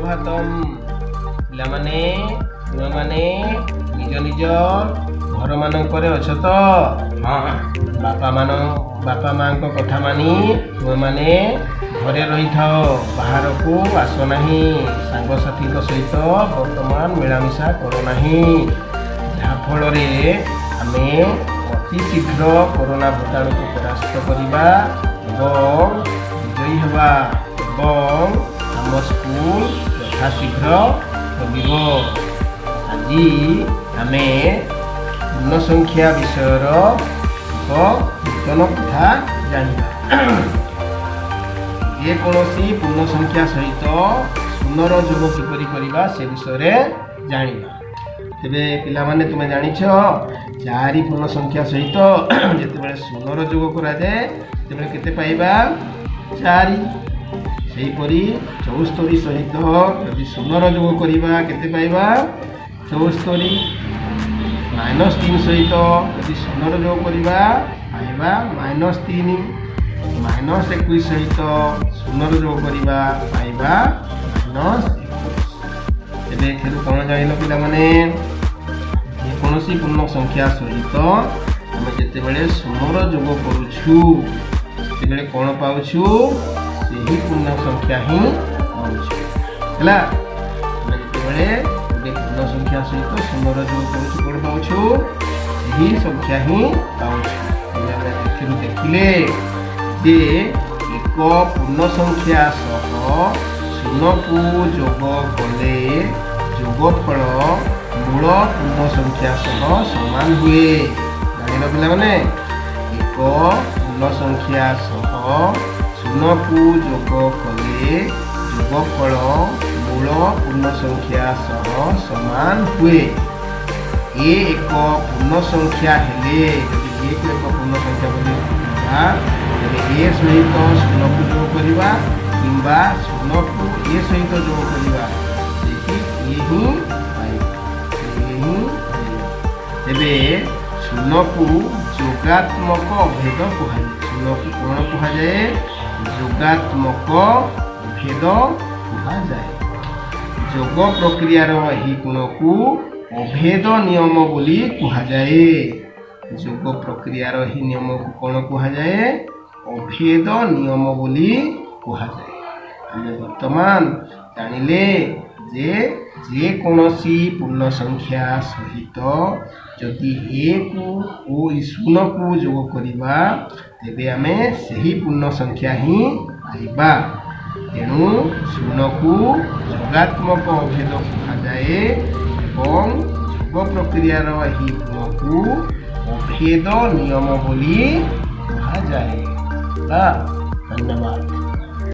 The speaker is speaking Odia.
ସୁପ୍ରଭାତମ ପିଲାମାନେ। ତୁମେମାନେ ନିଜ ନିଜ ଘରମାନଙ୍କରେ ଅଛ ତ? ହଁ। ବାପା ମାଙ୍କ କଥା ମାନି ତୁମେମାନେ ଘରେ ରହିଥାଅ, ବାହାରକୁ ଆସ ନାହିଁ। ସାଙ୍ଗସାଥୀଙ୍କ ସହିତ ବର୍ତ୍ତମାନ ମିଳାମିଶା କର ନାହିଁ, ଯାହାଫଳରେ ଆମେ ଅତି ଶୀଘ୍ର କରୋନା ଭୂତାଣୁକୁ ପରାସ୍ତ କରିବା ଏବଂ ବିଜୟୀ ହେବା ଏବଂ ଆମ ସ୍କୁଲ ଯଥାଶୀଘ୍ର ଖୋଲିବ। ଆଜି ଆମେ ପୂର୍ଣ୍ଣ ସଂଖ୍ୟା ବିଷୟର ଏକ ନୂତନ କଥା ଜାଣିବା। ଯେକୌଣସି ପୂର୍ଣ୍ଣ ସଂଖ୍ୟା ସହିତ ଶୂନର ଯୋଗ କିପରି କରିବା, ସେ ବିଷୟରେ ଜାଣିବା। ତେବେ ପିଲାମାନେ, ତୁମେ ଜାଣିଛ, ଚାରି ପୂର୍ଣ୍ଣ ସଂଖ୍ୟା ସହିତ ଯେତେବେଳେ ଶୂନର ଯୋଗ କରାଯାଏ, ସେତେବେଳେ କେତେ ପାଇବା? ଚାରି। ସେହିପରି 74 ସହିତ ଯଦି ଶୂନର ଯୋଗ କରିବା, କେତେ ପାଇବା? 74। -3 ସହିତ ଯଦି ଶୂନର ଯୋଗ କରିବା, ପାଇବା -3। -21 ସହିତ ଶୂନର ଯୋଗ କରିବା, ପାଇବା -21। ତେବେ ଏଥିରୁ କ'ଣ ଜାଣିଲ ପିଲାମାନେ? ଯେକୌଣସି ପୂର୍ଣ୍ଣ ସଂଖ୍ୟା ସହିତ ଆମେ ଯେତେବେଳେ ଶୂନର ଯୋଗ କରୁଛୁ, ସେତେବେଳେ କ'ଣ ପାଉଛୁ? ସେହି ପୂର୍ଣ୍ଣ ସଂଖ୍ୟା ହିଁ ପାଉଛୁ। ହେଲା, ଆମେ ଯେତେବେଳେ ଗୋଟେ ପୂର୍ଣ୍ଣ ସଂଖ୍ୟା ସହିତ ଶୂନର ଯୋଗ କରୁଛୁ, କ'ଣ ପାଉଛୁ? ସେହି ସଂଖ୍ୟା ହିଁ ପାଉଛୁ। ତେବେ ଆମେ ଏଥିରୁ ଦେଖିଲେ ଯେ ଏକ ପୂର୍ଣ୍ଣ ସଂଖ୍ୟା ସହ ଶୂନକୁ ଯୋଗ କଲେ ଯୋଗଫଳ ମୂଳ ପୂର୍ଣ୍ଣ ସଂଖ୍ୟା ସହ ସମାନ ହୁଏ। ଜାଣିଲ ପିଲାମାନେ? ଏକ ପୂର୍ଣ୍ଣ ସଂଖ୍ୟା ସହ ଶୂନକୁ ଯୋଗ କଲେ ଯୋଗଫଳ ମୂଳ ପୂର୍ଣ୍ଣ ସଂଖ୍ୟା ସହ ସମାନ ହୁଏ। ଏ ଏକ ପୂର୍ଣ୍ଣ ସଂଖ୍ୟା ହେଲେ, ଯଦି ଏକୁ ଏକ ପୂର୍ଣ୍ଣ ସଂଖ୍ୟା ବୋଲି ନେବା, ତେବେ ଏ ସହିତ ଶୂନକୁ ଯୋଗ କରିବା କିମ୍ବା ଶୂନକୁ ଏ ସହିତ ଯୋଗ କରିବା, ସେହି ଏ ହିଁ ପାଇବା, ଏ ହିଁ ପାଇବା। ତେବେ ଶୂନକୁ ଯୋଗାତ୍ମକ ଅଭେଦ କୁହାଯାଏ। ଶୂନକୁ କ'ଣ କୁହାଯାଏ? ଯୋଗାତ୍ମକ ଅଭେଦ କୁହାଯାଏ। ଯୋଗ ପ୍ରକ୍ରିୟାର ଏହି ଗୁଣକୁ ଅଭେଦ ନିୟମ ବୋଲି କୁହାଯାଏ। ଯୋଗ ପ୍ରକ୍ରିୟାର ଏହି ନିୟମକୁ କ'ଣ କୁହାଯାଏ? ଅଭେଦ ନିୟମ ବୋଲି କୁହାଯାଏ। ଆମେ ବର୍ତ୍ତମାନ ଜାଣିଲେ ଯେ ଯେକୌଣସି ପୂର୍ଣ୍ଣ ସଂଖ୍ୟା ସହିତ ଯଦି ଏକୁ ଓ ଶୂନକୁ ଯୋଗ କରିବା, ତେବେ ଆମେ ସେହି ପୂର୍ଣ୍ଣ ସଂଖ୍ୟା ହିଁ ପାଇବା। ତେଣୁ ଶୂନକୁ ଯୋଗାତ୍ମକ ଅଭେଦ କୁହାଯାଏ ଏବଂ ଯୋଗ ପ୍ରକ୍ରିୟାର ଏହି ଗୁଣକୁ ଅଭେଦ ନିୟମ ବୋଲି କୁହାଯାଏ। ହେଲା, ଧନ୍ୟବାଦ।